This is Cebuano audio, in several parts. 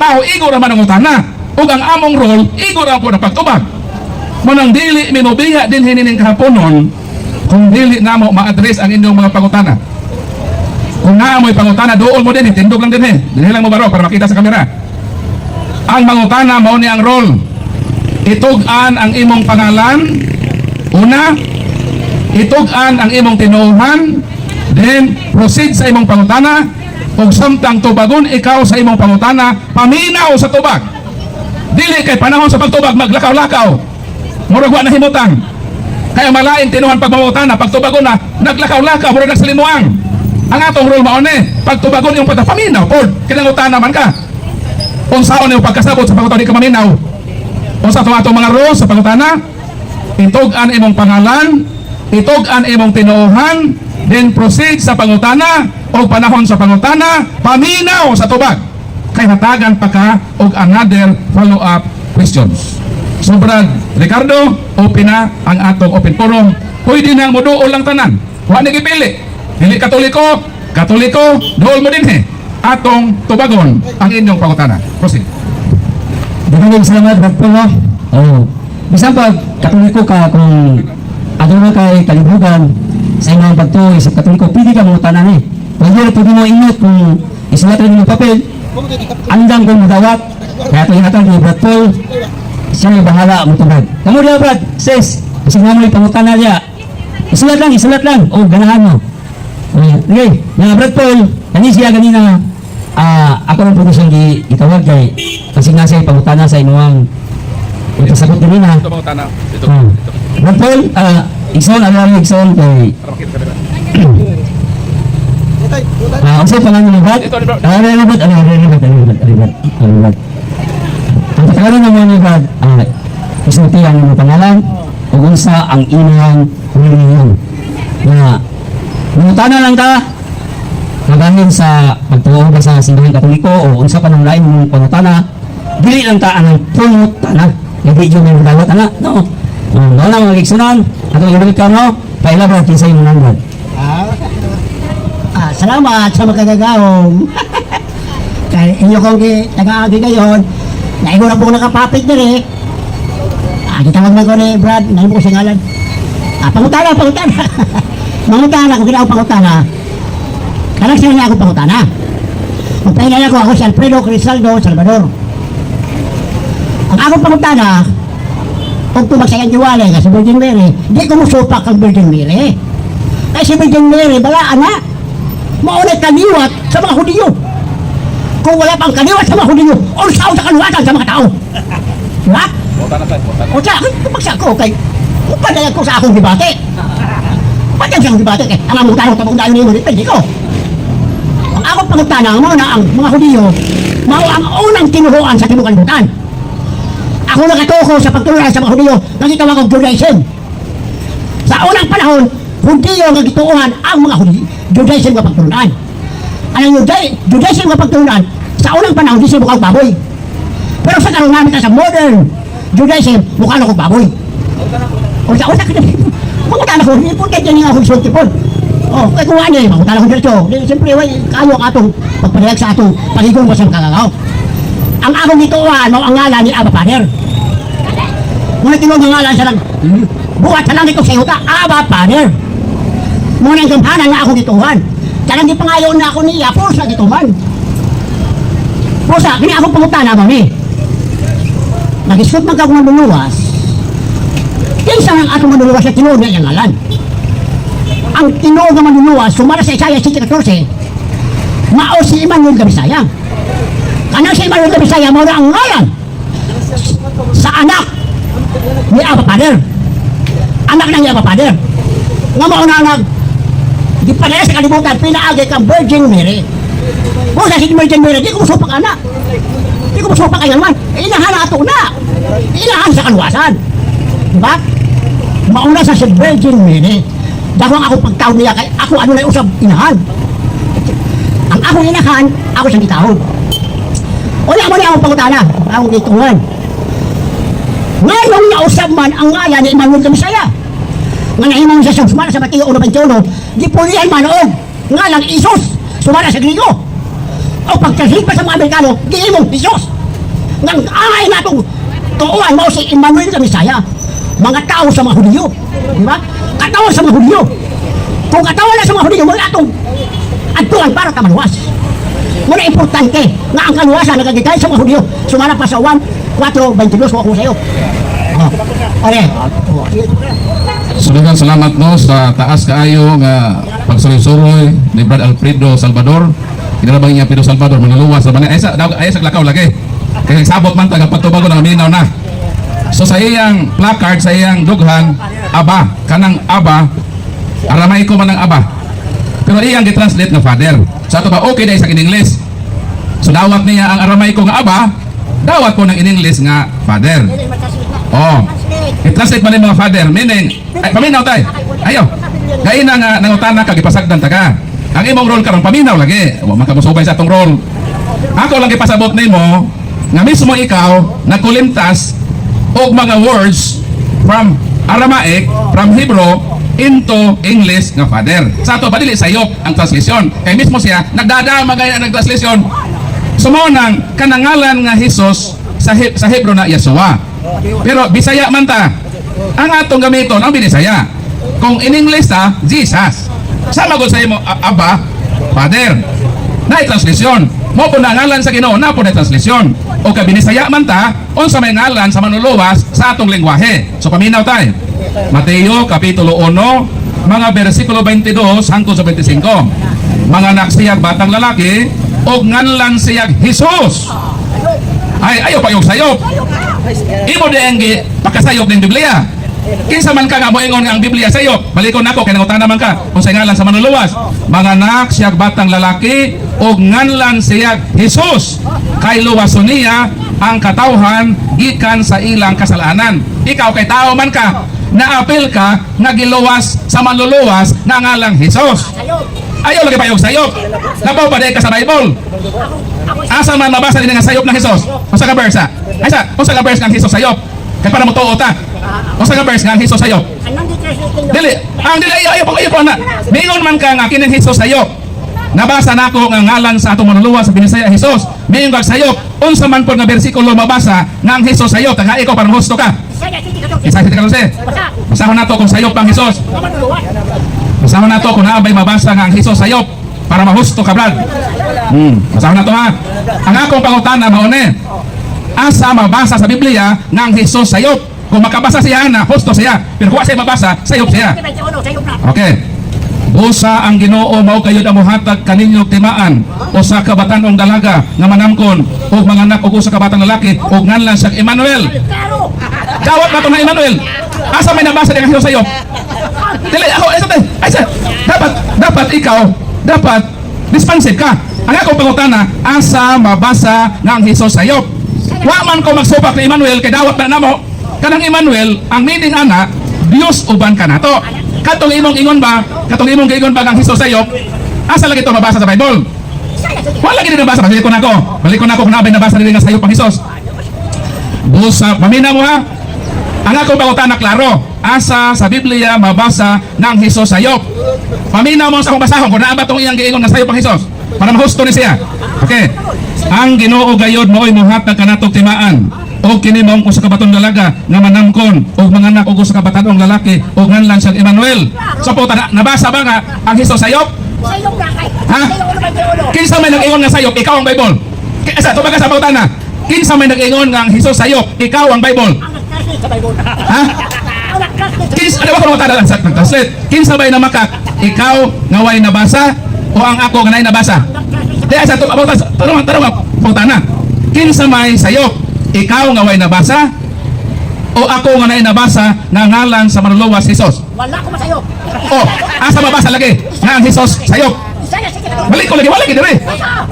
tao, igo ra man ang utana. Ug ang among role, igo ra po na pagtubag. Manang dili mi mobiya din hinining kahaponon kung dili namo ma-address ang inyong mga pangutana. Kung naa mo'y pangutana, duol mo din, tindog lang din eh. Dinhi lang mo baro para makita sa kamera. Ang mangutana mao ni ang role. Itug-an ang imong pangalan. Una, itug-an ang imong tinuohan, then proceed sa imong pangutana. Ug samtang tubagon ikaw sa imong pangutana, paminaw sa tubag. Dili kay panahon sa pagtubag maglakaw-lakaw. Murag wa nahimutang. Kaya malain tinuhan pag mangutana, pag tubagon na, naglakaw-lakaw, murag nagsalimuang. Ang atong role mao ni, pag tubagon yung pata paminaw, pod, kinangutana man ka. Unsaon yung pagkasabot sa pangutana, di ka maminaw? Unsa to atong mga rules sa pangutana? Itug-an imong pangalan, itug-an imong tinuohan, then proceed sa pangutana o panahon sa pangutana, paminaw sa tubag. Kay hatagan pa ka og another follow-up questions. So Brad Ricardo, open na ang atong open forum. Pwede nang moduol lang tanan. Wa ni gipili. Dili Katoliko, Katoliko, duol mo din eh. Atong tubagon ang inyong pangutana. Proceed. Daghang salamat, Brad Paul, no? Oh. Bisan pag Katoliko ka, kung aduna kay kalibugan sa imong pagtuo sa Katoliko, pwede ka mangutana ni. Pwede ra pwede mo ingot kung isulat ra nimo papel, andam kung mudawat. Kaya ito ihatag ni Brad Paul, siya may bahala mo tubag. Kamo diha, Brad, sis, kasi nga mo pangutana diya. Isulat lang, isulat lang. Oh, ganahan mo. Okay, nga Brad Paul, kani siya ganina, ako lang po siyang gitawag kay kasi nga siya pangutana sa imuang ipasagot ganina. Ito pangutana. Ito. Ito. Brad Paul, igsoon, ano lang igsoon kay Para makita sa kamera. Unsay pangalan ni Brad? Ito, Brad. Ano Brad? Ano ano Brad? Ano Brad? Ano Brad? Ano Brad? Ang pangalan naman ni Brad, isulti ang imong pangalan ug unsa ang imong relihiyon. Nga mangutana lang ka magahin sa pagtuo ba sa Simbahan Katoliko o unsa pa nang lain mong pangutana, dili lang ta ang pangutana. Hindi jud may dawat ana, no? Oh, mao na, mga igsunan, atong ibalik ka, no? Paila, Brad, kinsa imong ngalan, Brad? Salamat sa makagagahom. Kay inyo kong taga-agi gayon, naigo na po ko nakapapit diri. Gitawag na ko ni Brad, nahimo ko siya ngalan. Pangutana, pangutana. Mangutana ko, kina ako pangutana. Kanang siya niya ako pangutana. Magpahinay ako, ako si Alfredo Crisaldo Salvador. Ang akong pangutana, kung tubag sa iyang juwale, nga si Virgin Mary, di ko musupak ang Virgin Mary. Kaya si Virgin Mary, balaan na. Maunay kaliwat sa mga Hudiyo. Kung wala pang kaliwat sa mga Hudiyo, unsaon sa kaluwatan sa mga tao? Diba? Pangutana tayo. Pangutana. O sa akin, kumagsa ko kay upadayan ko sa akong debate. Padayan sa akong debate kay ang among tanong tabong dayon nimo, depende ko. Ang akong pangutana mo na ang mga Hudiyo mao ang unang tinuhuan sa tibuok kalibutan. Ako nakatuko sa pagtulunan sa mga Hudiyo nga gitawag og Judaism. Sa unang panahon, Hudiyo nga gituohan ang mga Hudiyo, Judaism nga pagtulunan. Ang Judaism nga pagtulunan, sa unang panahon, di siya mukhang baboy. Pero sa karon namin sa modern Judaism, mukha na kong baboy. O sa una ka na, mangutana ko, hindi po kaya niya akong sulti po. Oh, kay kuha niya, mangutana ko diretso. Di, siyempre, way, kayo ang atong pagpadayag sa atong pagigong sa makakagaw. Ang akong gituohan, mao ang ngalan ni Abba Father. Ngunit tinuod ang ngalan sa lang, buhat sa langit o sa yuta, Abba Father. Ngunit ang gamhanan nga akong gituohan. Kanang gipangayon na ako niya, pusa gituman. Pusa, kini akong pangutana ba ni? Nag-isip man ka kung manluluwas, kinsa ang atong manluluwas sa tinuod nga iyang ngalan? Ang tinuod nga manluluwas, sumara sa Isaiah 7:14, mao si Emmanuel Gabisaya. Kanang si Emmanuel Gabisaya, mao na ang ngalan sa anak ni Abba Father. Anak ng Abba Father. Nga mao na nag gipadala sa kalibutan, pinaagi kang Virgin Mary. Kung sa si Virgin Mary, di ko musupak anak. Di ko musupak ay naman. Inahan na ato na. Inahan sa kaluwasan. Diba? Mauna sa si Virgin Mary. Dako ang ako pagtawag niya kay ako ano na usab inahan. Ang akong inahan, ako siyang gitawag. Wala mo na akong pangutana, akong gituhan. Ngayong nausab man ang ngalan ni Emmanuel Gamisaya. Nga nahimong siya siyang sumala sa Mateo 1.21, gipulihan man og ngalang Isus, sumala sa Grigo. O pagtranslate pa sa mga Amerikano, giimong Jesus. Nang angay natong tuuan mao si Emmanuel sa Misaya. Mga tao sa mga Hudiyo. Di ba? Katawan sa mga Hudiyo. Kung katawan na sa mga Hudiyo, wala atong adtuan para ka maluwas. Muna importante nga ang kaluwasan nagagigay sa mga Hudiyo. Sumala pa sa 1, 4, 22, ko sa iyo. Oh. Okay. Oh. So daghang salamat, no, sa taas kaayo nga pagsuroy-suroy ni Brad Alfredo Salvador. Kinala niya Pedro Salvador manluluwas sa ay sa ay sa lakaw lagi. Kay sabot man taga pagtubag ko minaw na. So sa iyang placard, sa iyang dughan, Aba, kanang Aba, Aramaico man ang Aba. Pero iyang gi-translate nga Father. Sa ato ba okay dahil sa in English. So dawat niya ang Aramaico nga Aba, dawat po ng in English nga Father. Oh. I-translate man yung mga Father, meaning, ay, paminaw tay. Ayo. Gay na nga nangutana ka, gipasagdan ta ka. Ang imong role karon paminaw lagi. Wa man ka mosubay sa atong role. Ako lang gipasabot nimo nga mismo ikaw nagkulimtas og mga words from Aramaic, from Hebrew into English nga Father. Sa ato ba dili sayop ang translation? Kay mismo siya nagdadama gaya ng translation. So mao nang kanangalan nga Jesus sa Hebrew na Yeshua. Pero Bisaya man ta. Ang atong gamiton ang Binisaya. Kung in English ta, Jesus. Sama gud sa imo Aba, Father. Na translation. Mo po na ngalan sa Ginoo, na po na translation. O ka Binisaya man ta, unsa may ngalan sa manluluwas sa atong lengguwahe. So paminaw tay. Mateo kapitulo 1, mga bersikulo 22 hangtod sa 25. Manganak siyag batang lalaki og nganlan siyag Jesus. Ay, ayaw pa yung sayop. Imo di ang pakasayop ng Biblia. Kinsa man ka nga moingon nga ang Biblia sayop, balikon nako kay nangutana man ka kung sa ngalan sa manluluwas. Manganak siyag batang lalaki og nganlan siyag Jesus. Kay luwason niya ang katawhan gikan sa ilang kasalanan. Ikaw kay tao man ka, naapil ka nga giluwas sa manluluwas nga ngalang Jesus. Ayaw lagi pa yung sayop. Labaw pa ka sa Bible. Asa man mabasa din nga sayop ng Jesus? Unsa ka verse? Ah? Ay sa, unsa ka verse nga ang Jesus sayop? Kay para mo tuo ta. Unsa ka verse nga ang Jesus sayop? Dili, ang dili ayaw ayaw ayaw pa na. Mingon man ka nga kining Jesus sayop. Nabasa nako nga ngalan sa atong manluluwas sa Binisaya Jesus. Mingon kag sayop. Unsa man pod nga bersikulo mabasa nga ang Jesus sayop? Taga ikaw para husto ka. Isa sa kalose. Basahon nato kung sayop ang Jesus. Basahon nato kung naa bay mabasa nga ang Jesus sayop para mahusto ka, Brad. Basahon nato ha. Ang akong pangutana mao ni. Asa mabasa sa Biblia nga ang Jesus sayop? Kung makabasa siya na, husto siya. Pero kung siya mabasa, sayop siya. Okay. Busa ang Ginoo mao kayod ang mohatag kaninyo timaan usa ka batan-ong dalaga nga manamkon ug manganak og usa ka batang lalaki ug nganlan siya Emmanuel. Dawat na to na Emmanuel. Asa may nabasa di ang Jesus sayop? Dili ako ay sa ay sa dapat dapat ikaw dapat responsive ka. Ang akong pangutana, asa mabasa nga ang Jesus sayop? Wa man ko magsupak ni Emmanuel kay dawat na namo. Kanang Emmanuel, ang meaning ana, Dios uban kanato. Katong imong ingon ba? Katong imong giingon ba nga ang Jesus sayop? Asa lagi to mabasa sa Bible? Wala lagi din nabasa. Balik ko na ako. Balik ko na ako kung naa bay nabasa din nga sayop ang Jesus. Busa, pamina mo ha. Ang akong pangutana klaro. Asa sa Biblia mabasa ng Jesus sayop? Paminaw mo sa akong basahon kung naa ba tong iyang giingon nga sayop ang Jesus para mahusto ni siya. Okay. Ang Ginoo gayod mao'y mohatag kanatong timaan og kini maong usa ka batong dalaga nga manamkon og manganak og usa ka batan-ong lalaki og nganlan siyang Emmanuel. So po nabasa ba nga ang Jesus sayop? Ha? Kinsa may nag-ingon nga sayop? Ikaw ang Bible. Asa tubag ka sa pangutana. Kinsa may nag-ingon nga ang Jesus sayop? Ikaw ang Bible. Ha? Kinsa ano ba kung lang sa translate? Kinsa may namakak? Ikaw nga way nabasa o ang ako nga nay nabasa? Di asa to tarong tarong pangutana. Kinsa may sayop? Ikaw nga way nabasa o ako nga nay nabasa nga ngalan sa manluluwas Jesus? Wala ko masayop. O, asa mabasa lagi nga ang Jesus sayop? Balik ko lagi, wala lagi dire.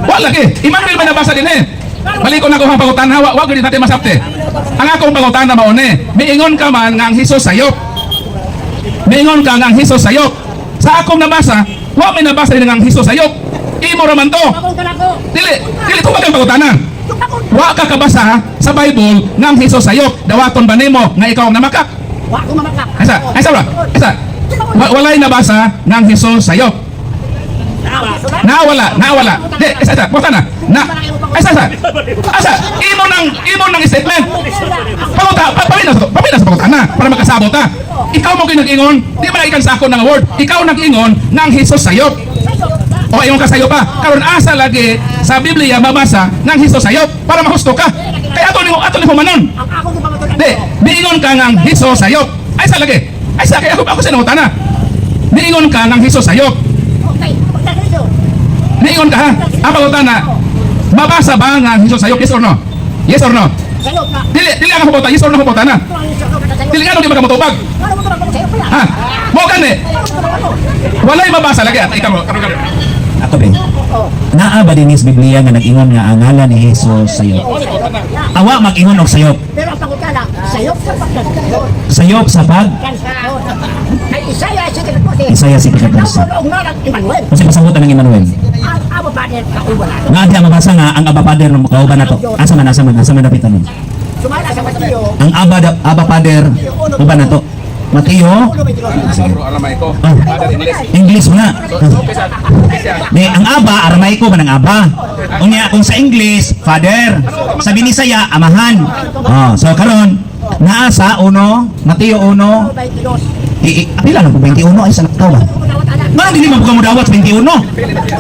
Wala lagi. Emmanuel may nabasa din eh. Balik ko na ko ang pangutana, wa wa gyud natin masabte. Ang akong pangutana mao ni, miingon ka man nga ang Jesus sayop. Miingon ka nga ang Jesus sayop. Sa akong nabasa, wa may nabasa din nga ang Jesus sayop. Imo ra man to. Dili, dili tubag ang pangutana. Wa ka kabasa sa Bible nga ang Jesus sayop. Dawaton ba nimo nga ikaw ang namakak? Wa ko mamakak. Asa, asa ba? Asa. Walay nabasa nga ang Jesus sayop. Nawala, nawala. Di, isa, isa, basta na. Na, isa, isa. Asa, imo nang statement. Panguta, pamina sa pangutana para makasabot ta. Ikaw mo ginag-ingon, di ba ikan sa ako ng word. Ikaw nag-ingon ng Jesus sayop. O ingon ka sayo pa. Karon asa lagi sa Biblia mabasa ng Jesus sayop para mahusto ka. Kaya ato nimo manon. Ang ako di pangutana. Di, niingon ka ng Jesus sayop. Ay sa lagi. Ay sa kay ako sa nangutana. Niingon ka ng Jesus sayop. Okay, pagkakalito. Niingon ka ha. Ang pangutana, mabasa ba nga ang Jesus sayop? Yes or no? Yes or no? Sayop na. Dili, dili ang hubota. Yes or no hubota na. Ito ang isang ka sayop. Dili nga di ba ka motubag? Ano mo ito sayop pala? Ha? Mo gani. Ano mo ito ako? Walay mabasa lagi at ikaw karon karon. Ako ben. Naa ba dinis Biblia nga nag-ingon nga ang ngalan ni Jesus sayop? Awa mag-ingon og sayop. Pero ang pangutana, sayop sa pagkakalito. Sayop sa pag Kay Isaiah 7:14. Isaiah 7:14. Ang ngalan Emmanuel. Kasi pasabutan ng Emmanuel. Ang Aba Father kauban nato. Nga diya mabasa nga ang Abba Father ng kauban nato. Asa man dapitan nun? Sumala sa Mateo. Ang Abba Father uban nato. Mateo Aramay ko. Oh. Father English. English mo na. Okay siya. Di, ang Aba, Aramaiko man ang Aba. Unya, kung sa English, Father. Sa Binisaya, Amahan. Oh, so karon naa sa 1, Mateo 1, 22. Pila lang po 21 ay sa laktaw ba? Nga dili man po ka modawat sa 21.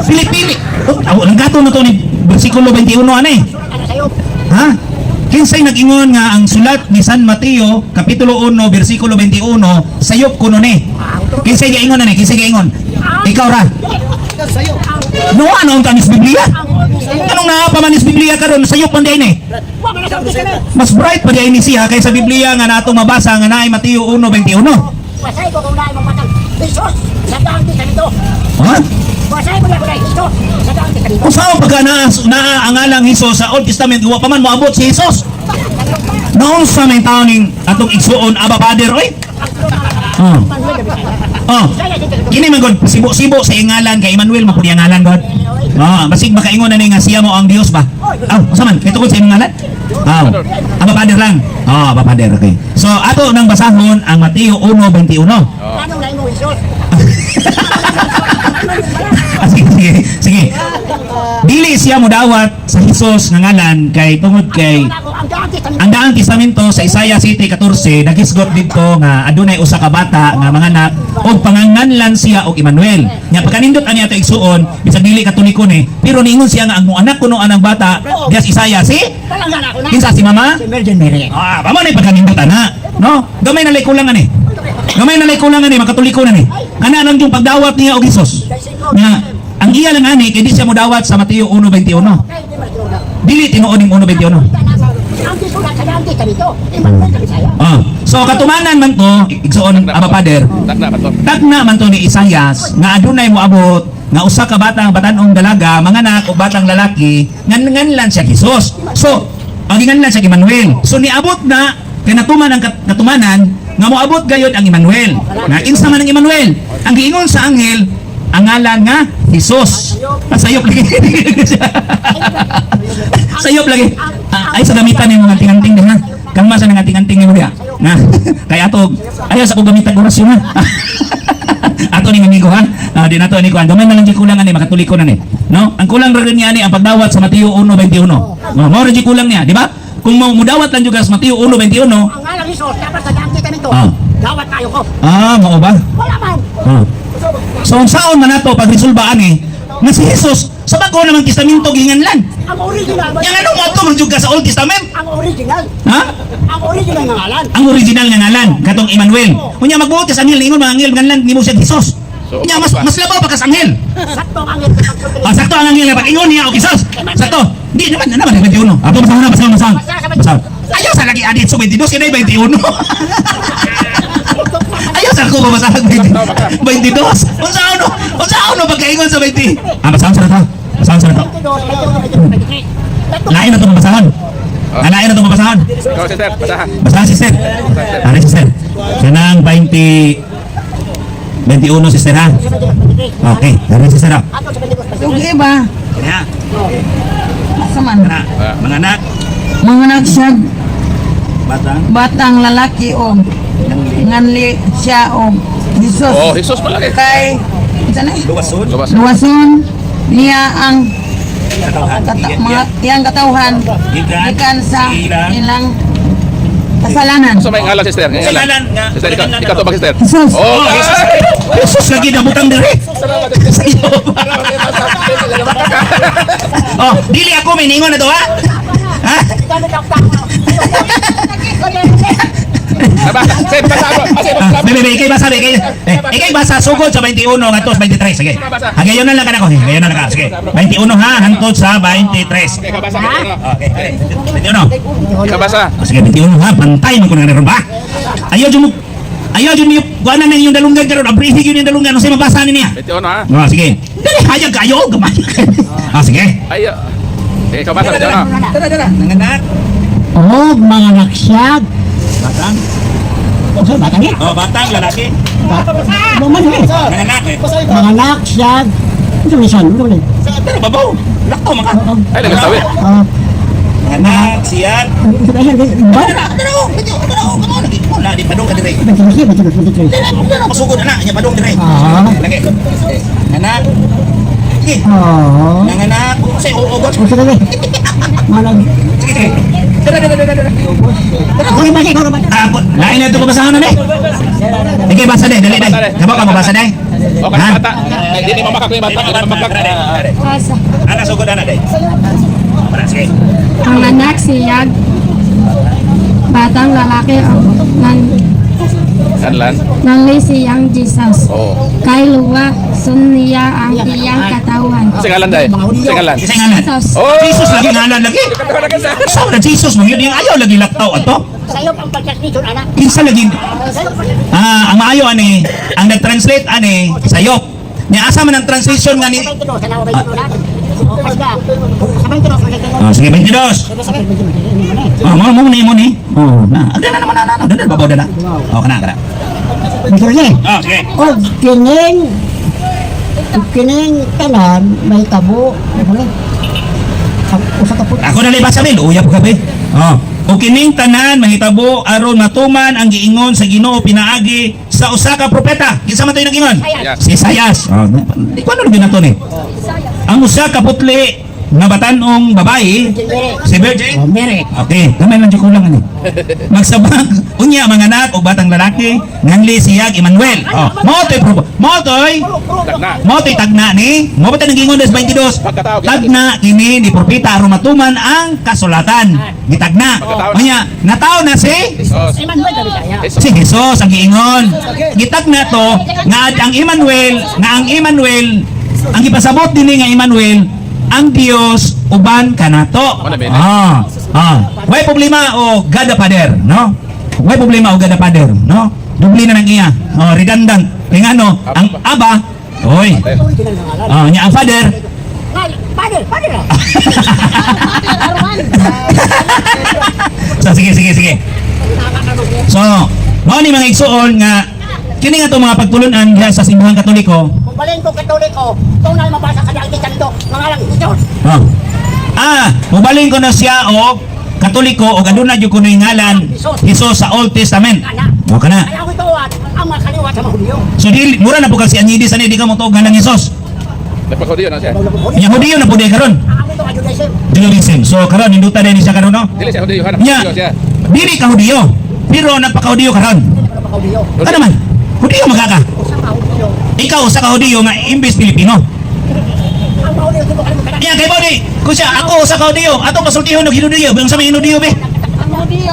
Pili-pili. Oh, aw, nanggato na to ni bersikulo 21 ani. Ano sayop? Ha? Kinsay nag-ingon nga ang sulat ni San Mateo kapitulo 1 bersikulo 21 sayop kuno ni. Kinsay gaingon ani? Kinsay gaingon? Ikaw ra. No, ano ang tanis Biblia? Anong naa pa man is Biblia karon sayop man diay ni. Wa man sa Testament. Mas bright pa diay ni siya kaysa Biblia nga natong mabasa nga naay Mateo 1:21. Wasay ko kung naay mapatang. Jesus sa Daang Testamento. Ha? Wasay ko na kung naay Jesus sa Daang Testamento. Kung saan pagka naa, naa ang ngalang Hesus sa Old Testament, wa pa man moabot si Hesus. Noon sa may taon ning atong igsuon Aba Father oy. Oh. Oh. Kini man god sibo-sibo sa ingalan kay Emmanuel man pud ang ngalan god. Oh, basig makaingon na ni nga siya mo ang Dios ba? Aw, unsa man? Kay tukod sa imong ngalan? Aw. Aba Father lang. Oh, Aba Father, okay. So ato nang basahon ang Mateo 1:21. Anong naay mo Jesus? Ah, sige, sige, sige. Dili siya modawat sa Hesus nga ngalan kay tungod kay Ako ang Daang Testamento. ang Daang Testamento sa Isaiah 7:14 nagisgot didto nga adunay usa ka bata nga manganak og panganganlan siya og Emmanuel. Nya pagkanindot ani ato igsuon bisag dili Katoliko ni pero niingon siya nga ang moanak kuno anang bata dias Isaiah si Talanggan ako na. kinsa si mama? Si Virgin Mary. Ah, pamo na pagkanindot ana. No? Gamay na lay kulang ani. Gamay na lay kulang ani makatoliko na ni. Kana lang yung pagdawat niya og Hesus. Nga ang iya lang ani kay di siya modawat sa Mateo 1:21. Kay di ba tinuod? Dili tinuod ning 1:21. Ang gisulat sa Daang Testamento, Emmanuel sa Bisaya. Ah, so katumanan man to, igsoon Aba Father. Takna ba to? Tagna man to ni Isayas nga adunay moabot nga usa ka batang batan-ong dalaga, manganak og batang lalaki, ngan-nganlan siya Jesus. So, ang ginganlan siya Emmanuel. So niabot na kay natuman ang katumanan nga moabot gayod ang Emmanuel. Nga kinsa man ang Emmanuel? Ang giingon sa anghel, ang ngalan nga Jesus. Ah, sayop lagi. Sayop lagi. Ah, ay sa gamitan ni mga anting-anting din ha. Kalma sa nga anting-anting nimo diha. Na. Kay ato ayaw sa kong gamitan orasyon ha. Ato ni amigo ha. Ah, di nato ni kuan. Gamay na lang jud kulang ani makatuliko na ni. No? Ang kulang ra niya ani ang pagdawat sa Mateo 1:21. No, mao ra jud kulang niya, di ba? Kung mo mudawat lang jud ka sa Mateo 1:21, Ang ngalan Jesus dapat sa Daang Testamento. Ah. Dawat tayo ko. ah, mao ba? Wala man. Ah. So unsaon man nato pagresolba ani nga si Jesus sa bag-o namang testamento gihinganlan. Ang original ba? Yang ano mo ato man jud ka sa Old Testament? Ang original. Ha? Ang original nga ngalan. Ang original nga ngalan katong Emmanuel. Unya magbuot ka sa anghel ingon mga anghel nganlan nimo siya Jesus. So, Unya mas mas labaw pa ka sa anghel. Sakto ang angel sa pagsulti. Ah, sakto ang anghel pag ingon niya og Jesus. Sakto. Di naman na naman 21. Ato basahon na basahon basahon. Basahon. Ayaw sa lagi adit so 22 kay 21. Ayaw sa ako babasahag 20, 22. Unsa ano? Unsa ano pagkaingon sa 20? Ah, basahon sa na to. Basahon sa na to. 22, 21, 23. Lain na itong basahan. Ah, lain na itong basahan. Ikaw sister, basahan. Basahan, sister. Ano, sister? Kanang 20 21, sister, ha? Okay. Dari, sister, ha? Ato sa 22, Yung iba, Kaya, asa man? kana, mga anak, Manganak siya batang, batang lalaki o nganli siya o Jesus. Oh, Jesus palagi. Kay Unsa na? Luwason. Luwas. Luwason niya ang Katawhan. mga iyang katawhan Gikan gikan sa ilang ilang kasalanan. So may ngalan, sister. May Sa ngalan nga. Sister, ikaw to ba, sister? Jesus. Oh, Oh, Jesus. Jesus lagi nabutang dire. Salamat, sister. Salamat, sister. Oh, dili ako may ningon na to ha. Ha? Aba, sir, basa ako. Ah, sir, Ah, basa. Bebe, bebe, ikay basa, bebe, ikay. Eh, ikay basa sugod sa 21 ngadto sa 23. Sige. Hagayon na lang ka nako. Hagayon na lang ka. Sige. 21 ha, hangtod sa 23. Ikaw basa. Okay, 21. Ikaw basa. Oh, sige, 21 ha, pantay man ko na ron ba? Ayaw jud mo. Ayaw jud niyo kuan na yung dalunggan karon, abrihi gyud yung dalunggan, unsay mabasa ni niya? 21 ha. Oh, sige. Dali hayag kayo, gamay. Ah, sige. Ay, ikaw basa, 21. Tara, tara. Nanganak. Og mga naksyag. Batang. Unsa bata niya? Oh, batang lalaki. Mo man eh. Nanganak eh. Mga naksyag. Unsa man son? Unsa man? Tara, babaw. Lakaw man ka. Ay, nagastawit. Ah, Nanganak siya. unsa ba siya? Ba? Tara, tara, oh. Tara, oh. Come on, lagi. Wala, di padong ka dire. 22, 22, 23. Tara, pasugod na, nya padong dire. Ah. Lagi. Nanganak. Sige. Ah. Nanganak. Say, oo, oo. Unsa ba? Mga Sige, sige. Tara, tara, tara, tara. Ako rin ba siya? Ikaw rin ba? Ah, lain na ito pabasahan na, eh. Sige, basa de, dali, dali. Kaba ka mabasa de. O, kasi bata. Ay, di ni mamakak ni bata. Di ni mamakak. Asa. Ana sugod ana de. Para sige. Ang anak siyag batang lalaki ang nan Sanlan. nanli siyang Jesus. Oh. Kay luwa sun niya ang iyang katawan. Sa ngalan dai. Sa ngalan. Isa ngalan. Jesus. Oh! Jesus lagi ngalan lagi. Sa na Jesus mo yun yung ayaw lagi laktaw ato. Sayop ang pagkasnison, anak. Kinsa lagi Ah, ang maayo ani, ang nag-translate ani sayop. Nya asa man ang translation nga ni Ah, sige, 22. Ah, mo mo ni mo ni. Oh, na. Agda na naman na na. Dada babaw dada. Oh, kana kana. Ah, sige. Og kining tanan may tabo. Ano? Usa ka put. Ako na lang basa bil, uyab ka be. Oh. O kining tanan mahitabo aron matuman ang giingon sa Ginoo pinaagi sa usa ka propeta. Kinsa man to'y nagingon? Isayas. Si Isayas. Oh, di ko ano nato ni. Ang usa ka putli nga batan-ong babae, si Virgin. Oh, mere. Okay, gamay lang jud kulang ani. Magsabag unya mga anak og batang lalaki nganli siyag Emmanuel. Oh, mao to'y mao to'y Tagna. Mao to'y tagna ni, mo ba nang gingon des 22? Pagkatao, Tagna kini ni propeta aron matuman ang kasulatan. Gitagna. Pagkatao. Unya, nataw na si Jesus. Emmanuel ka Bisaya. Jesus. si Jesus ang giingon. Gitagna to nga ang Emmanuel, nga ang Emmanuel, ang gipasabot dinhi nga Emmanuel, ang Dios uban kanato. Wala, Bene. Ah. Ah. Way problema o God the Father, no? Way problema o God the Father, no? Dubli na nang iya. Oh, redundant. Kaya nga ano, ang Aba, oy. Oh, nya ang Father. Father, father. So sige, sige, sige. So, mao ni mga igsuon nga kini nga to mga pagtulunan diha sa Simbahang Katoliko. Kung balin ko Katoliko, tunay mabasa ka dahil kanto, ngalang Jesus. Oh. Ah, mubalhin ko na siya og Katoliko og aduna jud kuno ngalan Jesus sa Old Testament. O kana. Kaya ako ituwat, ang mga kaliwat sa mga Hudyo. So dili mura na po kag si Anyidi sa ni di ka mo tuog ngalan Jesus. Nagpakaudiyo na siya. Nya Hudiyo na po di karon. Ang ako ito, Judaism. Judaism. So karon hinduta din siya karon no. Dili siya Hudiyo, hanap. Nya Hudiyo siya. dili ka Hudiyo, pero nagpakahudiyo karon. Hudiyo. Ano man? Hudiyo magaka. Usa ka Hudiyo. Ikaw usa ka Hudiyo nga imbes Pilipino. Ang mga Hudiyo, di mo kalimutan. Nya kay Bodi, kung siya ako usa ka Hudiyo, ato pasultihon og Hinudiyo, bi unsa may Hinudiyo be?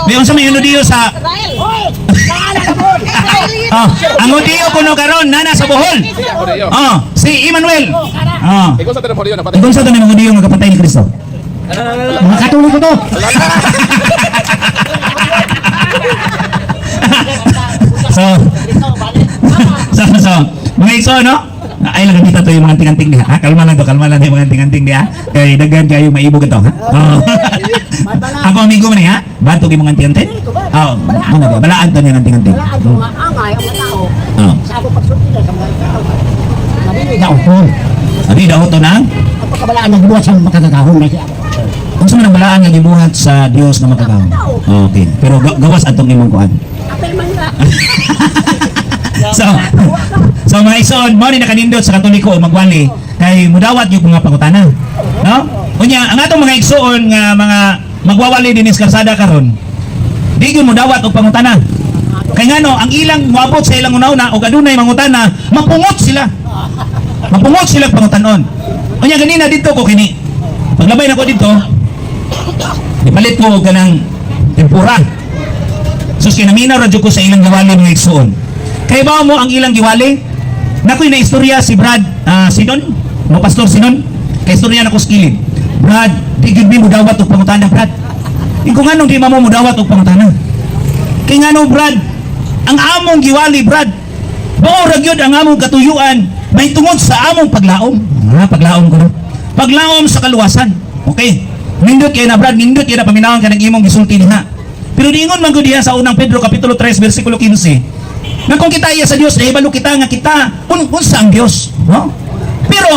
Bi unsa may Hinudiyo sa Hoy! Kaala ka po! Ah, ang Hudiyo kuno karon nana sa Bohol. Siya Hudiyo. Ah, si Emmanuel. Ah. Ikaw sa tanong Hudiyo na patay. Ikaw sa tanang Hudiyo nga kapatay ni Kristo. Mga Katoliko to. So, so, mga iso, no? Ay, lang dito to yung mga anting-anting niya. Ha? Kalma lang to, kalma lang yung mga anting-anting niya. Kay daghan kayo maibog ito, ha? Oh. Ako amigo man eh, ha? Bato yung mga anting-anting? Oo, mga ba? Balaan to niya ang anting-anting. Wala ang mga angay, ang mga tao. Oo. Sa ako pagsulti sa mga tao. Nabili daw. Abi, daw to nang? Ang pagkabalaan nagbuhat sa makakagahon na siya. Unsa man ang balaan nga gibuhat sa Dios nga makagahom? Okay. Pero gawas atong imong kuan. Apel man nila. So, so mga Mga igsoon, mao ni nakanindot sa Katoliko o magwali kay mudawat yung mga pangutana. No? Unya, ang atong mga igsoon nga mga magwawali dinhi sa kalsada karon, di gyud mudawat og pangutana. Kay ngano, ang ilang moabot sa ilang una-una og adunay mangutana, mapungot sila. Mapungot sila pangutanon. Unya ganina dito ko kini. Paglabay nako dito, ipalit ko og kanang tempura. Sus, kinaminaw ra jud ko sa ilang giwali, mga igsoon. Kay ba mo ang ilang giwali? Nakoy na istorya si Brad Sinon, no, Pastor Sinon. Kay istorya nako sa kilid. "Brad, di gyud mi mudawat og pangutana, Brad." Ingon nganong di mo mudawat og pangutana? "Kay ngano, Brad, ang among giwali, Brad, mao ra gyud ang among katuyuan may tungod sa among paglaom." Ah, paglaom ko, no? Paglaom sa kaluwasan. Okay. Nindot kay na, Brad, nindot kay na paminawon ka ng imong gisulti diha. Pero diingon man gud diha sa Unang Pedro kapitulo 3 bersikulo 15 na kung kita iya sa Dios, nahibalo kita nga kita unsa ang Dios, no? Pero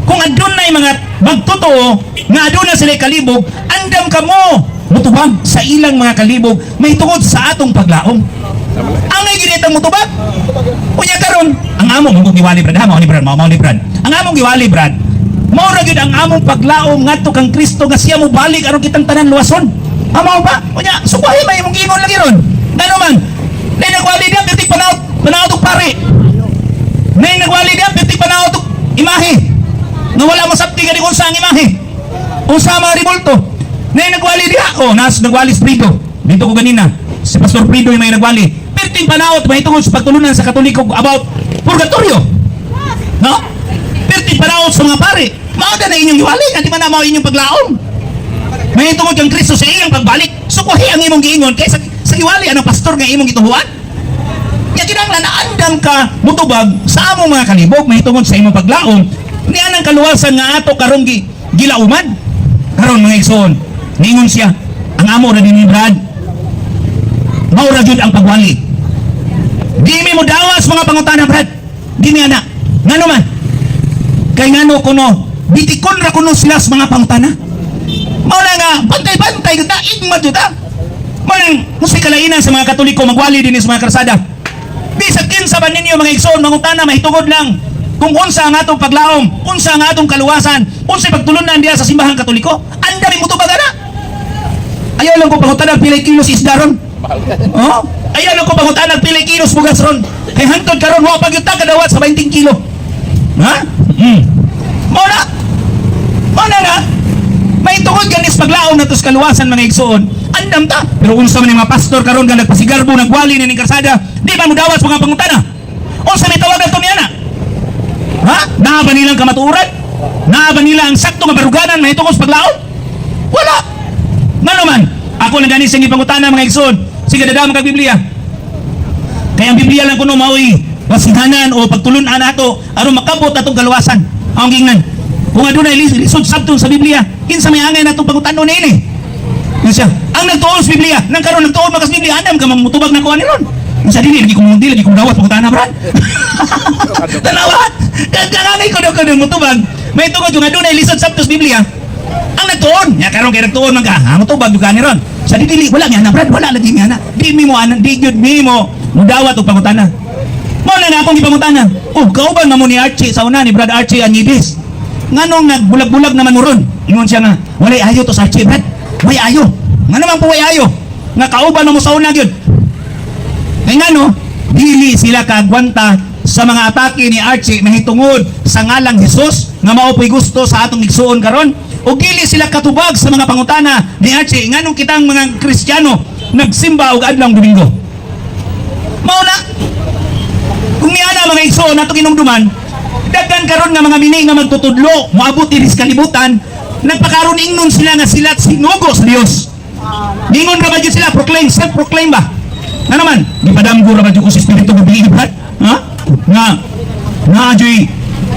kung adunay mga magtotoo nga aduna sila kalibog, andam kamo mutubag sa ilang mga kalibog may tungod sa atong paglaom. Ang naginitang mutubag. Unya karon, ang among mong giwali, Brad, ha, mao ni Brad, mao mao ni Brad. Ang among giwali, Brad, mao ra gyud ang among paglaom ngadto kang Kristo nga siya mobalik aron kitang tanan luwason. Amo ba? Unya, sukwahi may imong giingon lagi ron. Ngano man? Nay nagwali diha pirti panaot, panaot og pare. Nay nagwali diha pirti panaot og imahe. Nga wala masabti gani kung sa ang imahe. Unsa mga ribulto. Nay nagwali diha, oh, nas nagwali si Prido. Dito ko ganina. Si Pastor Prido yung may nagwali. Pirting panaot may tungod sa pagtulunan sa Katoliko about purgatorio. No? Pirting panaot sa mga pare. Mao na inyong giwali, nga di man na mao inyong paglaom. May tungod kang Kristo sa iyang pagbalik. Sukwahi ang imong giingon kaysa sa giwali anong pastor nga imong gituhuan. Nya kinahanglan na andam ka mutubag sa among mga kalibog mahitungod sa imong paglaom ni anang kaluwasan nga ato karong gilauman. Karon, mga igsoon, niingon siya, ang amo ra dinhi, Brad. Mao ra jud ang pagwali. Di mi mo dawas mga pangutana, Brad. Di mi ana. Ngano man? Kay ngano kuno, bitikon ra kuno sila sa mga pangutana. Mao na nga bantay-bantay jud ta, igma jud ta. Mao nang musay kalainan sa mga Katoliko magwali dinhi sa mga karsada. Bisag kinsa ba ninyo, mga igsoon, mangutana mahitungod lang kung unsa ang atong paglaom, unsa ang atong kaluwasan, unsa pagtulunan diha sa simbahang Katoliko, andami mo tubag ana. Ayaw lang ko pangutana pilay kilos isda ron. Oh? Ayaw lang ko pangutana pilay kilos bugas ron. Kay hantod karon wa pa gyud ta kadawat sa 20 kilo. Ha? Mao na. Mao na nga. May tungod ganis paglaom nato sa kaluwasan, mga igsoon. Andam ta. Pero unsa man yung mga pastor karon nga nagpasigarbo, nagwali ni ning karsada, di ba mo dawat sa mga pangutana? Unsa may tawagan to niya na? Ha? Naa ba nilang kamatuoran? Naa ba nila ang sakto nga baruganan may tungod sa paglaom? Wala. Ngano man? Ako lang gani siyang ipangutana, mga igsoon. Sige, dadama kag Biblia. Kaya ang Biblia lang kuno maoy basihanan o pagtulunan nato aron makabot atong kaluwasan. Ang gingnan. Kung adunay lisod sabton sa Biblia, kinsa may angay natong pangutanon niini? Yun siya. Ang nagtuon sa Biblia, nang karon nagtuon man ka sa Biblia, andam ka mamutubag na kuan ni ron. Unsa dili lagi kong dili lagi kong dawat pangutana, Brad. Tanawa. Kagangay ko daw ka mutubag. May tungod yung adunay lisod sabton sa Biblia. Ang nagtuon, nya karon kay nagtuon man ka, ha, mutubag gyud ka ni ron. Sa di dili wala nga na, Brad, wala lagi nga na. Di mi mo anan, di gyud mi mo mudawat og pangutana. Mao na na akong gipangutana. Oh, kauban man mo ni Archie sa una, ni Brad Archie Anidis. Nganong nagbulag-bulag naman mo ron? Ingon siya nga, walay ayo to sa Archie, Brad. Way ayo. Ngano man po way ayo? Nga kauban mo sa una gyud. Kay ngano, dili sila kaagwanta sa mga atake ni Archie mahitungod sa ngalang Jesus nga mao po'y gusto sa atong igsuon karon. O dili sila katubag sa mga pangutana ni Archie nganong kitang mga Kristiyano nagsimba og adlong Domingo. Mao na kung niana, mga igsuon, ato kinumduman, daghan karon nga mga mini nga magtutudlo moabot diri sa kalibutan, nagpakaron ingnon sila nga sila sinugo sa Dios. Ningon ra ba jud sila, proclaim, self proclaim ba? Nga naman, gipadamgo ra ba jud ko sa espiritu gabi, Brad? Ha? Nga naa juy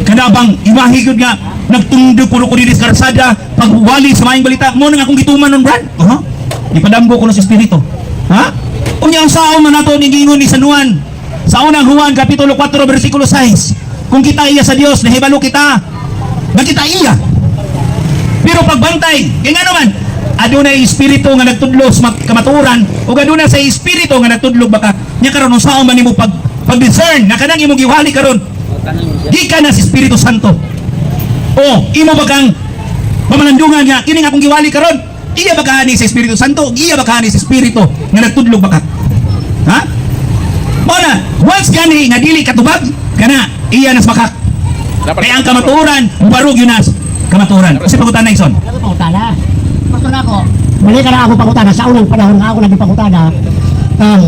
kanabang imahe gyud nga nagtundog kuno ko diri sa karsada pagwali sa maayong balita mo nang akong gituman nun, Brad. Ha? Gipadamgo ko na sa espiritu. Ha? Unya ang sao man nato ni gingon ni San Juan sa Unang Juan kapitulo 4 bersikulo 6. Kung kita iya sa Dios, nahibalo kita nga kita iya. Pero pagbantay, kay nga naman, adunay espiritu nga nagtudlo sa kamatuoran ug aduna sa espiritu nga nagtudlo baka. Nya karon, unsaon man nimo pag pag-discern na kanang imong giwali karon? Gikan na sa Espiritu Santo. O, imo ba kang pamalandungan nga kining akong giwali karon? Iya ba ka ni sa Espiritu Santo? Iya ba ka ni sa Espiritu nga nagtudlog ba ka? Ha? Mao na, once gani nga dili katubag kana iya nas makak. Kaya ang kamatuoran, mubarog yun nas kamatuoran. Kasi pangutana, Ison. Ako pangutana. Gusto na ako. Balik ka na ako pangutana. Sa unang panahon nga ako naging pangutana kang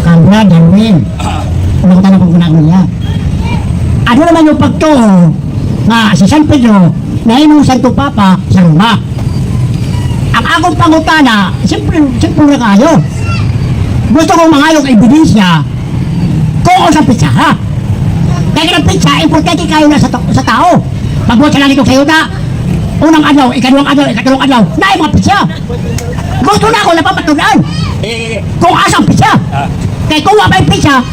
kang Brad Darwin. Pangutana ko na niya. Ano naman yung pagtuo nga si San Pedro na imong Santo Papa sa Roma? Ang akong pangutana, siyempre, siyempre na kayo. Gusto kong mangayong ebidensya kung sa pizza ha. Kaya ng pizza, importante kayo na sa tao. Pagbuhat sa langit o sa yuta, unang adlaw, ikaduhang adlaw, ikatlong adlaw, na mga pizza. Gusto na ako napapatulan kung asang pizza. Kaya kung wala pa pizza,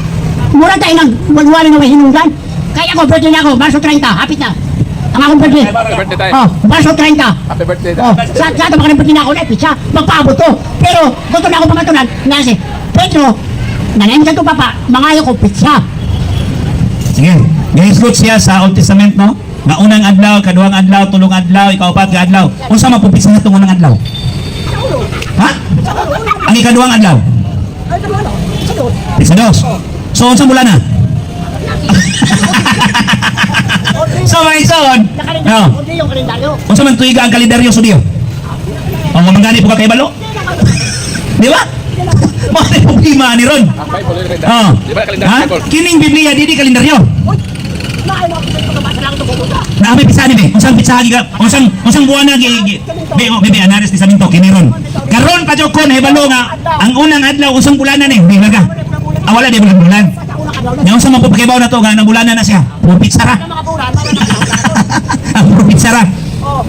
mura tayo ng wala na may hinungdan. Kaya ako, birthday na ako, Marso 30, hapit na. Ang akong birthday. Birthday tayo. Oh, Marso 30. Happy birthday. Oh, sa ito mga birthday na ako na pizza, magpaabot to. Pero gusto na ako pamatulan nga si Pedro, na naim sa papa, mangayo ko pizza. Sige. Gihisgot siya sa Old Testament, no? Nga unang adlaw, kaduhang adlaw, tulong adlaw, ikaupat nga adlaw. Unsa man pupisa nga itong unang adlaw? Ha? Ang ikaduhang adlaw? Pisa dos. So unsa mula na? So mga igsoon, no. Hindi yung kalendaryo. Unsa man tuiga ang kalendaryo sa Diyo? Ang mamangani po ka kay balo? Di ba? Mao ni problema ni ron. Ang Bible, yung kalendaryo. Oh. Di ba kalendaryo? Ha? Bible? Kining Biblia dili kalendaryo. Na may pisa ni be. Unsang pisa gi ka? Unsang unsang buwan na gi, gi be oh, bebe anares ni Saminto kini ron. Karon pa jud ko nahibalo nga ang unang adlaw unsang bulanan ni? Di ka. Ah, wala di bulan bulan. Nya unsa man po pakibaw na to nga nabulanan na siya. Puro pizza ra. Ang puro pizza ra. Oh.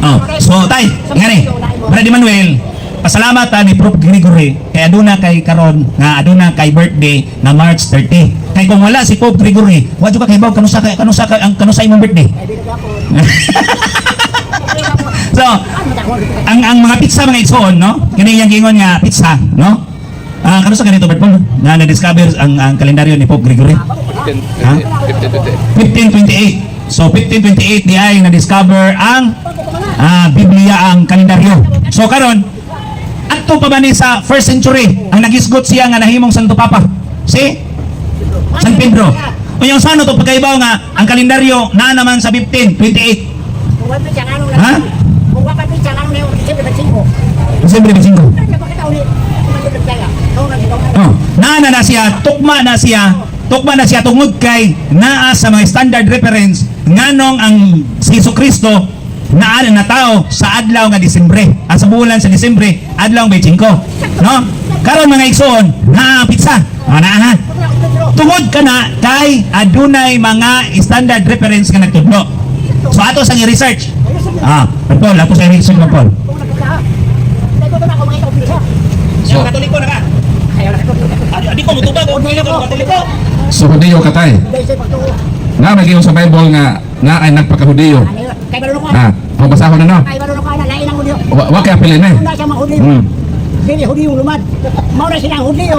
Oh, so tay, ngani. Brad Manuel, pasalamat ta ni Prof Gregory kay aduna kay karon nga aduna kay birthday na March 30. Kay kung wala si Pope Gregory, wa jud ka kahibaw kanusa ka ang kanusa imong birthday. So, ang mga pizza, mga igsoon, no? Kini iyang giingon nga pizza, no? Ah, kanusa ganito Bert Paul na na-discover ang kalendaryo ni Pope Gregory? 15, Ha? 15, 15, 1528. So 1528 di ay na-discover ang Biblia, ang kalendaryo. So karon adto pa ba ni sa first century ang nagisgot siya nga nahimong Santo Papa? Si San Pedro. Unya unsa to pagkaibaw nga ang kalendaryo naa naman sa 1528? Ha? Kung wala pizza, ano na yung Disyembre 25? Disyembre 25. Oh, naa na na siya, tukma na siya, tukma na siya tungod kay naa sa mga standard reference nganong ang si Hesus Kristo naa na tao sa adlaw nga Disyembre. Ah, sa bulan sa Disyembre, adlaw 25. No? Karon mga igsoon, naa ang pizza. Ah, naa ha. Tungod ka na kay adunay mga standard reference nga nagtudlo. So ato sang i-research. Ah, Paul, ato sa i-research mo, Paul. So, Katoliko na ka. Adi ko mutubag og dili ko Katoliko. So Hudiyo katay. Na may giingon sa Bible nga na ay nagpakahudiyo. Ha, ang basahon na no. Wa kay apilin eh. Dili Hudiyo lumad. Mao na sila ang Hudiyo.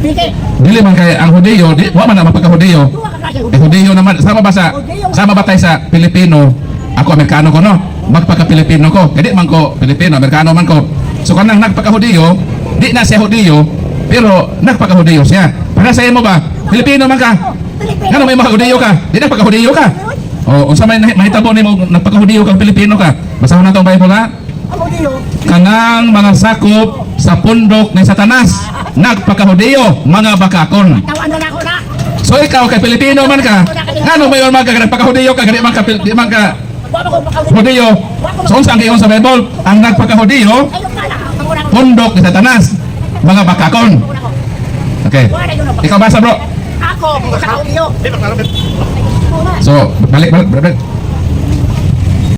Dili. Dili man kay ang Hudiyo, di wa man na mapagkahudiyo. Duha ka klase Eh, Hudiyo. Hudiyo naman, sama ba tayo sa Pilipino? Ako Amerikano ko no. Magpaka-Pilipino ko. Kaya di man ko Pilipino, Amerikano man ko. So kanang nagpakahudiyo, di na siya Hudiyo, pero nagpakahudiyo siya. Para sa imo ba? Pilipino man ka. Ngano may mga Hudiyo ka? Di na pagkahudiyo ka. O unsa may mahitabo nimo nagpakahudiyo ka, Pilipino ka? Basahon na tong Bible ha. Ang Hudiyo. Kanang mga sakop sa pundok ni Satanas, nagpakahudiyo, mga bakakon. Tawan na ako na. So ikaw kay Pilipino man ka, ngano may man ka nagpakahudiyo ka, gani man ka di man ka Wa ko pakahudiyo. Hudiyo. So unsa ang giingon sa Bible? Ang nagpakahudiyo, Ayo ka na. Panguna ko. pundok ni Satanas, mga bakakon. Okay. Ikaw basa, bro. Ako sa Hudiyo. So, balik balik balik.